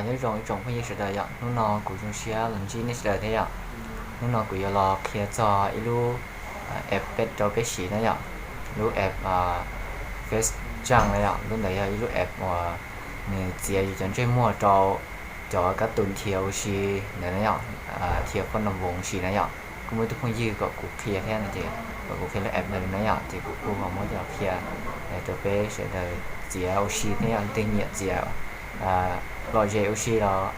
Nyob zoo ib tsoom phooj ywg sawv daws yom, hnub no kuv zoo siab los ntsib nej sawv daws thiab yom. Hnub no kuv yuav los qhia txog ib lub app peb rau peb siv na yom, lub app Face Junk na yom. Lub ntawd yog ib lub app uas nws txiav yus cov ntsej muag rau cov kab tus nrhiav ua si ntawd na yom, nrhiav phone number ua si na yom. Kuj muaj ib tug phooj ywg kom kuv qhia thiab no ces kom kuv qhia lub app ntawd na yom, ces kuv kuj ho muab coj los qhia rau peb sawv daws txiav ua si thiab yom, leej twg nyiam txiav lom zem ua si los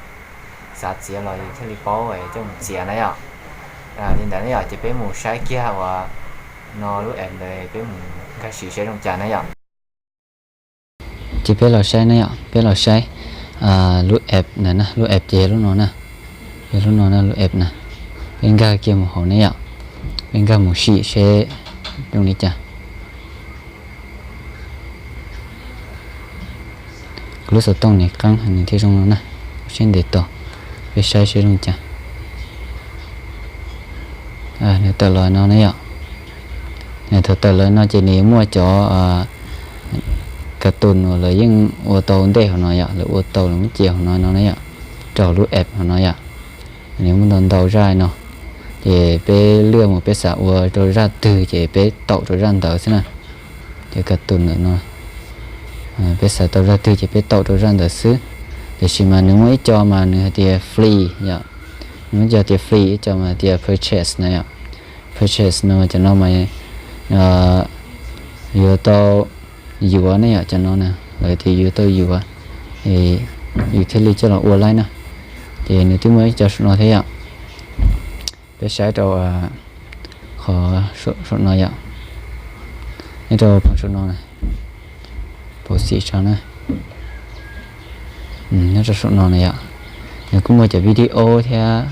xav txiav los yus thiaj li paub coj mus txiav na yom. Li ntawd na yom, ces peb mus saib kiag uas no lub app ntawd peb mus nkag siv saib zoo cas na yom. Ces peb los saib na yom, peb los saib lub app na, lub app ces yog lub no na, yog lub no na, lub app na. Peb nkag kiag mus hauv na yom, peb nkag mus sim seb zoo li cas. Kuv lub xov tooj nws qeeb nws thiaj zoo no na, seb ntev tos, peb saib seb zoo cas. Nws tawm los no na yom. Nws thaum tawm los no ces nws yuav muaj cov cartoon uas lawv yeej ua tau ntej hauv no yom, lawv ua tau lawv muab cia hauv no no na yom, rau lub app hauv no yom. Nws muaj ntau ntau zaj no, ces peb lwaj mus peb xav ua rau zaj twg ces peb taum rau zaj ntawd xwb na. Cov cartoon ntawm no, peb xav tau zaj twg ces peb taum rau zaj ntawd xwb. Tiam sis mas nws muaj ib co mas nws hais tias free yom, nws muaj ib co tias free, ib co mas tias purchase na yom. Purchase no cov no mas yuav tau yuav ne yom, cov no na, lawv tias yuav tau yuav, yus thiaj li coj los ua laib na. Ces nws twb muaj ib co saum no thiab yom. Peb saib rau qhov saum no yom, nyob rau pem saum no na, pem xim tso na, nyob rau saum no na yom. Nws kuj muaj cov video thiab,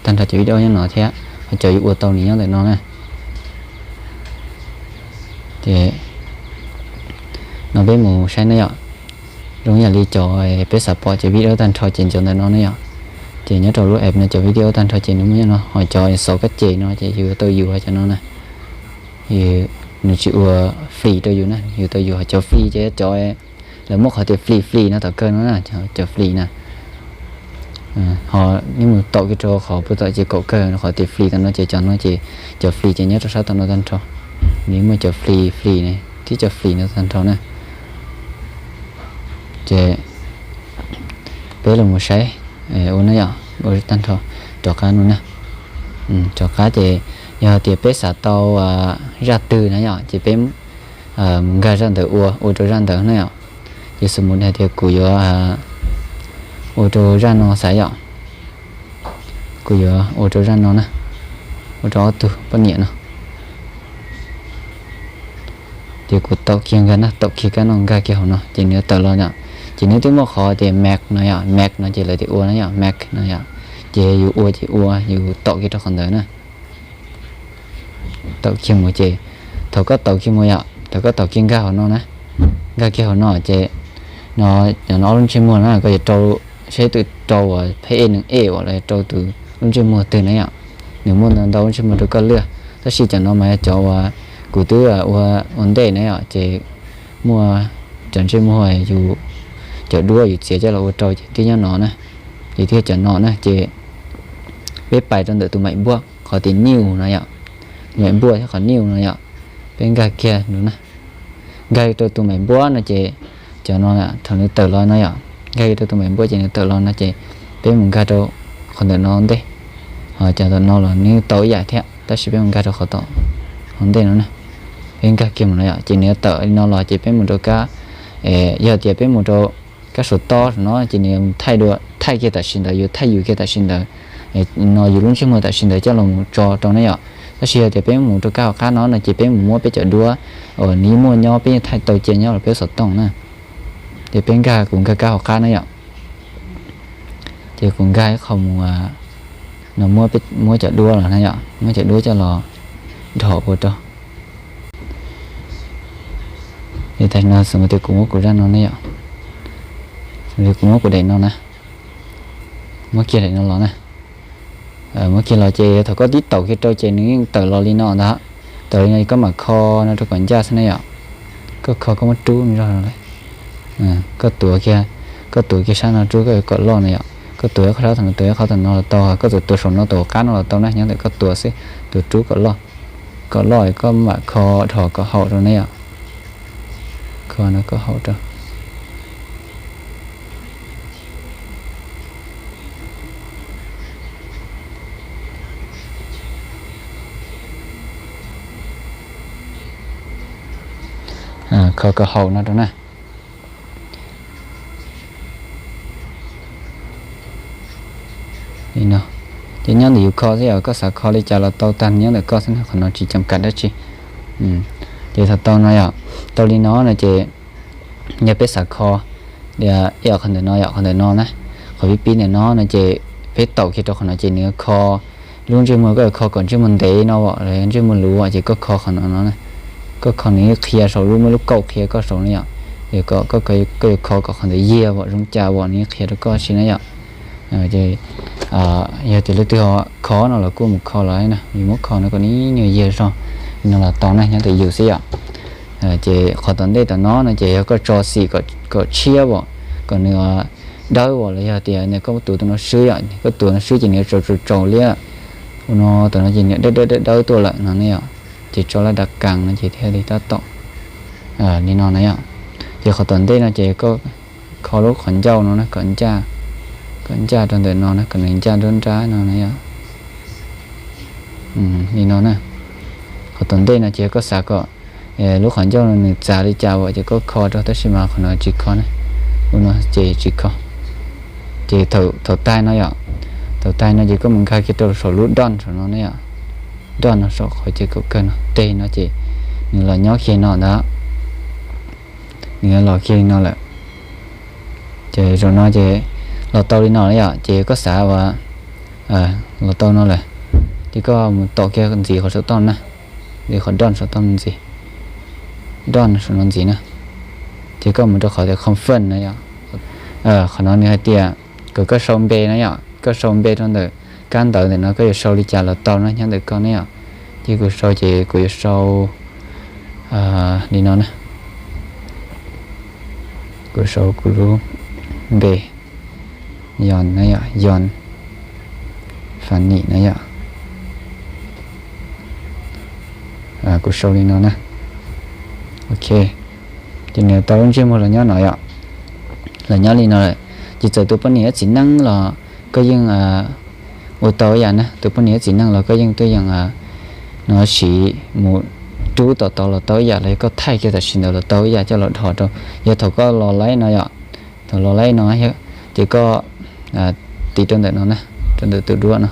tag nrho cov video nyob no thiab, ho cov yus ua tau nws nyob ntawm no na. Ces no peb mus saib na yom. Zoo yam li cov peb xav pom cov video tag nrho ces nyob ntawm no ne yom. Ces nyob rau lub app no cov video tag nrho ces nws muaj nyob no, ho cov xauv kab ces no ces yus tau yuav cov no na. Nws tsis ua free rau yus na, yus tau yuav cov free ces cov lawv muab qhov tias free free no tom kawg no na, cov free na. Ho nej mus taum kiag rau qhov puag tom ces kaum kawg qhov tias free tom no ces cov no ces cov free ces nyob rau sab tom no tag nrho. Nws muaj cov free free ne thiab cov free no tag nrho na. Ces peb los mus saib ua na yom, ua tag nrho rov qab no na. Rov qab ces yog tias peb xav tau zaj twg na yom ces peb mus nkag zaj ntawd ua, ua rau zaj ntawd na yom. Ces xws mus hais tias kuv yuav ua rau zaj no xav yom, kuv yuav ua rau zaj no na, ua rau ob tug poj niam no. Ces kuv taum kiag nkag na, taum kiag kab no nkag kiag hauv no ces nws tawm los yom. Ces nws twb muaj qhov tias make no yom, make no ces lawv tias ua na yom, make no yom. Ces yus ua ces ua, yus taum kiag rau qhov ntawd na. Taum kiag mus ces thaum koj taum kiag mus yom, thaum koj taum kiag nkag hauv no na, nkag kiag hauv no ces no, cov no ob lub ntsej muag na, koj yuav rau, seb twb rau uas pheb e nees e uas los rau tus lub ntsej muag twg na yom. Nws muaj ntau ntau lub ntsej muag rau koj lwaj, tab sis cov no mas yog cov uas kuv twb ua ua ntej na yom, ces muaj cov ntsej muag yus cov duab yus txiav coj los ua rau ces twb nyob no na. Ces twb yog cov no na ces peb pais rau ntawm tus maim npuaj qhov tias new no yom, tus maim npuaj thiab qhov new no yom, peb nkag kiag no na. Nkag rau tus maim npuaj no ces cov no thaum nws tawm los no yom, nkag rau tus maim npuaj ces nws tawm los no ces peb mus nkag rau qhov ntawm no ntej. Ho cov ntawm no los nws tau ib yam thiab tab sis peb mus nkag rau qhov tom hauv ntej no na. Peb nkag kiag mus no yom, ces nws tawm li no los ces peb mus rau kab, yog tias peb mus rau kab saum toj no ces nws thaij dua, thaij kiag tam sim ntawd, yus thaij yus kiag tam sim ntawd. No yus lub ntsej muag tam sim ntawd coj los mus tso rau na yom. Tab sis yog tias peb mus rau kab hauv qab no no ces peb mus muab peb cov duab uas nws muaj nyob, peb yeej thaij tau cia nyob los peb xov tooj na. Ces peb nkag, kuv nkag kab hauv qab na yom. Ces kuv nkag ib qho mus no, muab cov duab los na yom, muab cov duab coj los dhos ua rau. Ces tam sim no xws li tias kuv muab kuv zaj no ne yom, xws li kuv muab kuv daim no na, muab kiag daim no los na. Muab kiag los ces thaum koj tib taum kiag rau ces nws yeej tawm los li no ntag. Tawm li no koj mam kho no rau kom ncaj xwb na yom. Koj kho koj muab rub zog, koj tuav kiag, Koj tuav kiag sab no rub koj yuav kom loj na yom. Koj tuav ib qho sab tom no, tuav ib qho tom no los tau, koj tsuas tuav saum no tuav qab no los tau na, nyob ntawm koj tuav xwb, tuav rub kom loj. Kom loj koj mam kho dhos kom haum rau na yom. Kho no kom haum rau. Kho kom haum no rau na. Li no, ces nyob ntawm yus kho xwb yom, koj xav kho li cas los tau tag nyob ntawm koj xwb, qhov no tsis cam kam dab tsi. Ces thaum tau no yom, tau li no no ces yog peb xav kho, ib qho ntawm no yom, qhov ntawm no na, qhov pib pib ntawm no no ces peb taum kiag rau qhov no ces nws kho lub ntsej muag, koj yuav kho kom ntsej muag ntev no los yog ntsej muag luv ces koj kho qhov no no, koj kho nws qhia saum lub, muaj lub kaum qhia koj saud na yom. Koj yuav kho kom qhov ntawd yiag vom zoo cas vom nws qhia rau koj si na yom. Yog tias leej twg ho kho no los kuj mus kho los na, yus muab kho no kom nws nyuag yiag zog no los tau na, nyob ntawm yus xwb yom. Ces qhov tom ntej tom no no ces yog koj tso xim kom tshiab vom, kom nws dawb vom los yog tias koj tuav tus no swb yom, koj tuav no swb ces nws yuav tsaus tsaus tsaus liab. Ua no tom no ces nws dawb dawb dawb dawb tuaj lawm no ne yom. Ces tso laj dav kas no ces thiaj li tab tom li no na yom. Ces qhov tom ntej no ces koj kho lub qhov ncauj no na, kom ncaj, kom ncaj rau ntawm no na, kom nws ncaj nruab nrab no na yom. Li no na. Qhov tom ntej no ces koj xav kom lub qhov ncauj no nws txav li cas vom ces koj kho rau, tab sis mas qhov no tsis kho na. Ua no ces tsis kho. Ces thaum tag no yom, thaum tag no ces koj mus nkag kiag rau saum lub done saum no na yom. Done no saum qhov ces kaum kawg no, teg no ces nws los nyob kiag no ntag. Nws los kiag li no lawm. Ces zaum no ces los tau li no na yom, ces koj xav uas los tau no lawm, ces koj mus taum kiag ntxiv qhov saum toj na, li qhov done saum toj ntxiv, done saum no ntxiv na. Ces koj mus rau qhov tias confirm na yom. Qhov no nws hais tias kom koj sau npe na yom, koj sau npe rau ntawm kab ntawv ntawm no koj yuav sau li cas los tau na, nyob ntawm koj na yom. Ces kuv sau ces kuv yuav sau li no na. Kuv sau kuv lub npe Yon na yom, Yon Fani na yom. Kuv sau li no na. Ok, ces nws tau lub ntsej muag los nyob no yom, los nyob li no lawm. Ces txawm tus poj niam txiv neej los koj yeej ua tau ib yam na, tus poj niam txiv neej los koj yeej tuaj yeem no siv mus rub tom tod los tau ib yam, los yog koj thaij kiag tam sim ntawd los tau ib yam coj los dhos rau. Yog thaum koj los laib no yom, thaum los laib no ces koj tiv rau ntawm no na, rau ntawm tus duab no.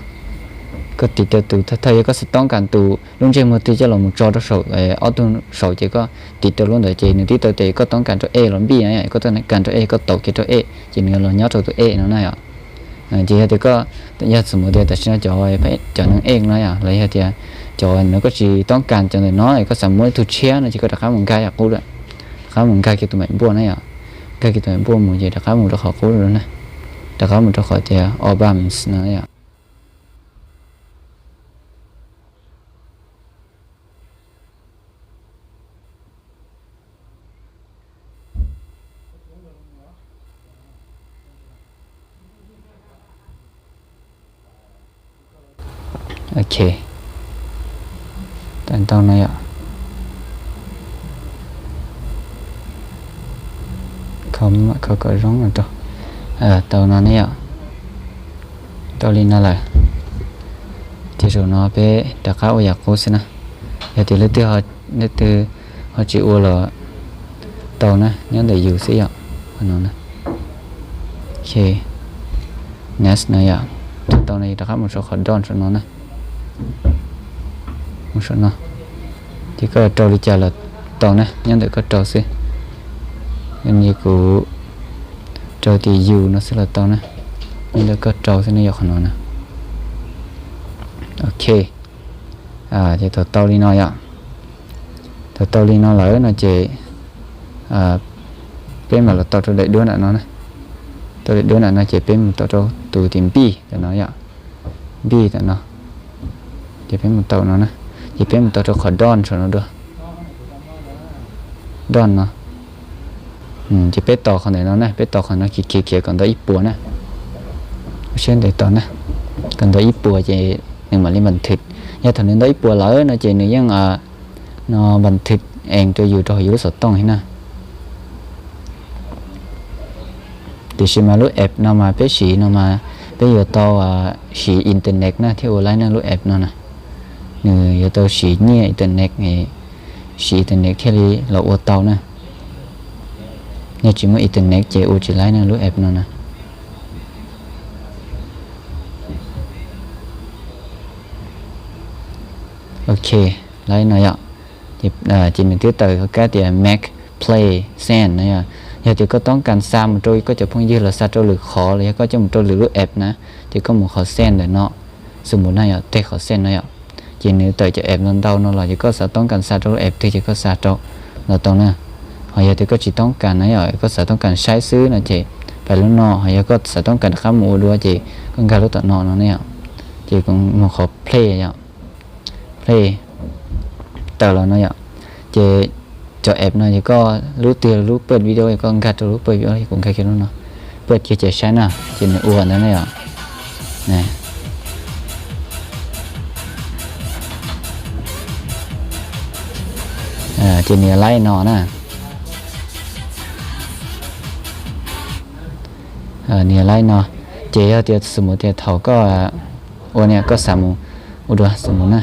Koj tiv rau tus thawj thawj, yog koj xav toob kas tus lub ntsej muag twg coj los mus tso rau saum ob tug saud ces koj tiv rau lub ntawd ces nws tib tau tias koj toob kas rau ej los npij na yom, koj toob kas rau ej, koj taus kiag rau ej ces nws los nyob rau tus ej no na yom. Ces yog tias koj, yog txawm mus tias tam sim no cov, cov neeg ej no yom, los yog tias cov no koj tsis toob kas cov ntawm no, koj xav muab ib tug tshiab no ces koj rov qab mus nkag yam qub lawm, rov qab mus nkag kiag tus maim npuaj na yom, nkag kiag tus maim npuaj mus ces rov qab mus rau qhov qub lawm na, rov qab mus rau qhov tias albums no yom. Ok, tau no yom. Kho kom zoo no rau, tau no ne yom. Tau li no lawm, ces zaum no peb rov qab ua yam qub xwb na. Yog tias leej twg, leej twg ho tsis ua los tau na, nyob ntawm yus xwb yom. Qhov no na. Ok, next no yom. Tau no yus rov qab mus saum qhov done saum no na. Mus saum no, ces koj rau li cas los tau na, nyob ntawm koj rau xwb. Yog li kuv rau tias yus no xwb los tau na, nyob ntawm koj rau xwb ne yom, qhov no na. Ok, ces thaum tau li no yom, thaum tau li no lawm no ces peb mam los tau rau daim duab nram no na. Tau daim duab nram no ces peb mus tau rau tus tias npij ntawm no yom. Npij ntawm no, ces peb mus tau no na, ces peb mus tau rau qhov done saum no dua. Done no, Ces peb tos qhov ntawm no na, peb tos qhov no khiav khiav khiav kom ntau ib puas na. Siab ntev tos na, kom ntau ib puas ces nws mam li npam thwm. Yog thaum nws ntau ib puas lawm no ces nws yeej no npam thwm ees rau yus rau hauv yus lub xov tooj li na. Tiam sis mas lub app no mas peb siv no mas peb yuav tau siv internet na thiaj ua laib na lub app no na. Nws yuav tau siv nyiaj internet, siv internet thiaj li los ua tau na. Yog tsis muaj internet ces ua tsis laib na lub app no na. Ok, laib no yom. Ces nws twb tawm kab tias make, play, send no yom. Yog tias koj toob kas xa mus rau koj cov phooj ywg los xa rau lwm qhov los yog koj coj mus rau lwm lub app na, ces koj mus qhov send ntawm no, xws mus na yom, tej qhov send no yom. Ces nws tawm cov app no ntau no los ces koj xav toob kas xa rau lub app twg ces koj xa rau los tau na. Ho yog tias koj tsis toob kas na yom, koj xav toob kas saib xwb no ces pais lub no, ho yog koj xav toob kas rov qab mus ua dua ces koj nkag lub tom no no ne yom. Ces kuv mus qhov play yom, play tawm los no yom. Ces cov app no ces koj lub twg lub pawj video, koj nkag rau lub pawj video, kuv nkag kiag lub no, pawj kiag ces saib na, ces nws ua ntawd na yom. Ces nws laib no na. Nws laib no, ces yog tias xws mus tias thaum koj ua niam koj xav mus ua dua xws mus na,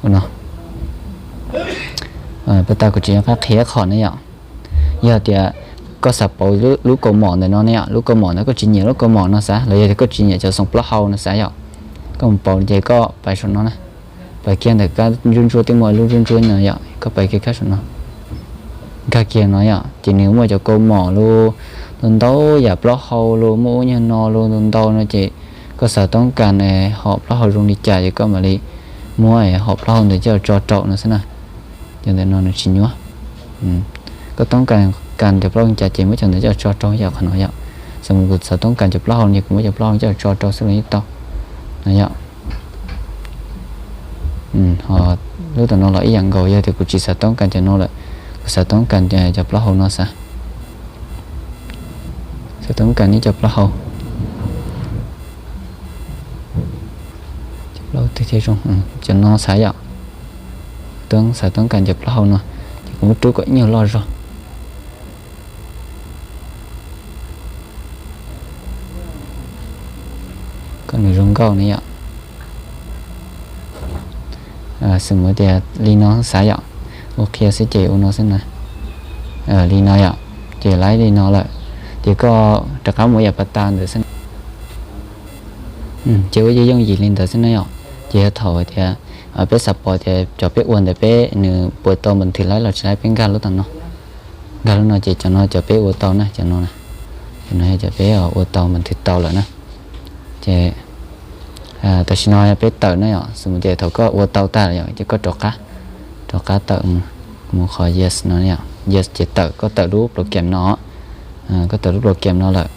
ua no, pas tas kuv tsis nco qab qhia qhov ne yom. Yog tias koj xav pauv lub kaus mom ntawm no ne yom, lub kaus mom ntawd koj tsis nyiam lub kaus mom no xav los yog tias koj tsis nyiam cov xoom plaub hau no xav yom, koj mus pauv ces koj pais saum no na, pais kiag ntawm kab ntsuab ntsuab twb muaj lub ntsuab ntsuab no yom, koj pais kiag kab saum no, nkag kiag no yom, ces nws muaj cov kaus mom lus ntau ntau yam plaub hau lus muaj ub nyuag no lus ntau ntau no ces koj xav toob kas hom plaub hau zoo li cas ces koj mam li muab hom plaub hau ntawd coj tso rau no xwb na. Cov ntawm no nws tsis nyuaj. Koj toob kas cov plaub hau cas ces muab cov ntawd coj tso rau yam qhov no yom. Xws mus kuv xav toob kas cov plaub hau no kuv muab cov plaub hau coj tso rau xwb los yeej tau no yom. Ho lub tom no los ib yam nkaus, yog tias kuv tsis xav toob kas cov no lawm, kuv xav toob kas cov plaub hau no xav, xav toob kas neb cov plaub hau, cov plaub hau twg thiaj zoo, cov no xav yom. Toob xav toob kas cov plaub hau no, ces kuv muab rub kom ib nyuag loj zog. Kom nws zoo nkauj ne yom. Xws mus tias li no xav yom, ua qhia xwb ces ua no xwb na. Li no yom, ces laib li no lawm, ces koj rov qab mus yam pas tas ntawd xwb na. Ces ua yooj yooj yim li ntawd xwb na yom. Ces yog thaum tias peb xav pom tias cov peb ua ntawd peb nws puas tau npam thwm laib los tsis laib peb nkag lub tom no. Nkag lub no ces cov no cov peb ua tau na, cov no, cov no yog cov peb ua tau npam thwm tau lawm na. Ces tam sim no yog peb tawm na yom, xws mus tias thaum koj ua tau tag lawm yom ces koj rov qab, rov qab tawm mus qhov yes no, yes ces tawm, koj tawm lub program no, koj tawm lub program no lawm.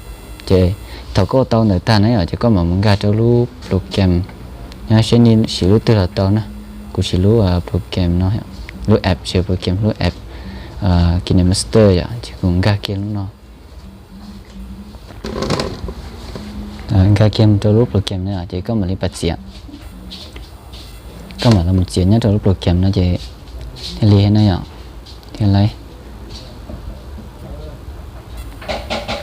Ces thaum koj ua tau ntawd tag na yom ces koj mam mus nkag rau lub program, nyob seb nej siv lub twg los tau na. Kuv siv lub program no, lub app, siv program lub app KineMaster yom, ces kuv nkag kiag lub no. Nkag kiag mus rau lub program no ces koj mam li pas txiav. Koj mam los mus txiav nyob rau lub program no ces thiaj li no yom, thiaj laib.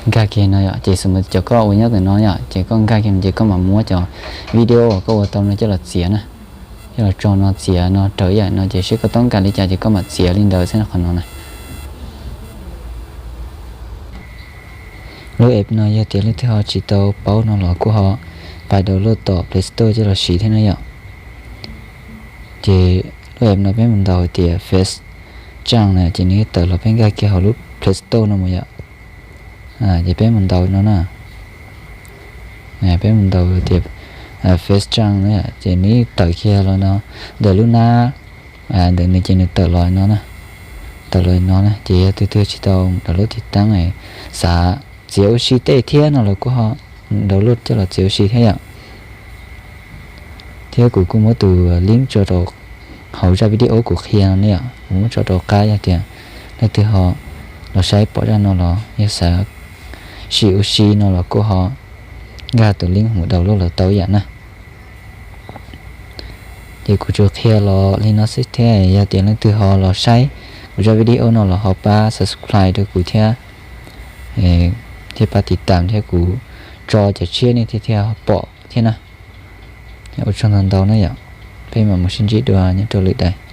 Nkag kiag no yom, ces xws mus cov koj ua nyob ntawm no yom, ces koj nkag kiag no ces koj mam muab cov video uas koj ua tau no coj los txiav na. Coj los tso no txiav no raws ib yam no ces seb koj toob kas li cas ces koj mam txiav li ntawd xwb no qhov no na. Lub app no yog tias leej twg ho tsis tau paub no los kuj ho pais download tom Play Store coj los siv thiab na yom. Ces lub app no peb mus ntaus hais tias FaceJam na ces nws tawm los peb nkag kiag hauv lub Play Store no mus yom. Ces peb mus ntaus no na. Peb mus ntaus tias FaceJam na ces nws tawm kiag los no ntawm lub nab ntawm nws ces nws tawm los no na. Tawm los no na ces yog tus twg tsis tau download tiv taab, xav txiav ua si tej thiab no los kuj ho download coj los txiav ua si thiab yom. Thiab kuv kuj muab tus link tso rau hauv zaj video kuv qhia no ne yom, kuv muab tso rau qab yog tias leej twg ho los saib pom zaj no los yog xav sim ua si no los kuj ho nkag tus link mus download los tau yam na. Ces kuv tsuas qhia los li no xwb thiab, yog tias leej twg ho los saib kuv zaj video no los ho pab subscribe rau kuv thiab, thiab pab tiv tam thiab kuv tso cov tshiab nej thiaj thiaj pom thiab na. Ua tsaug ntau ntau na yom, peb mam mus sib ntsib dua nyob rau lwm daim.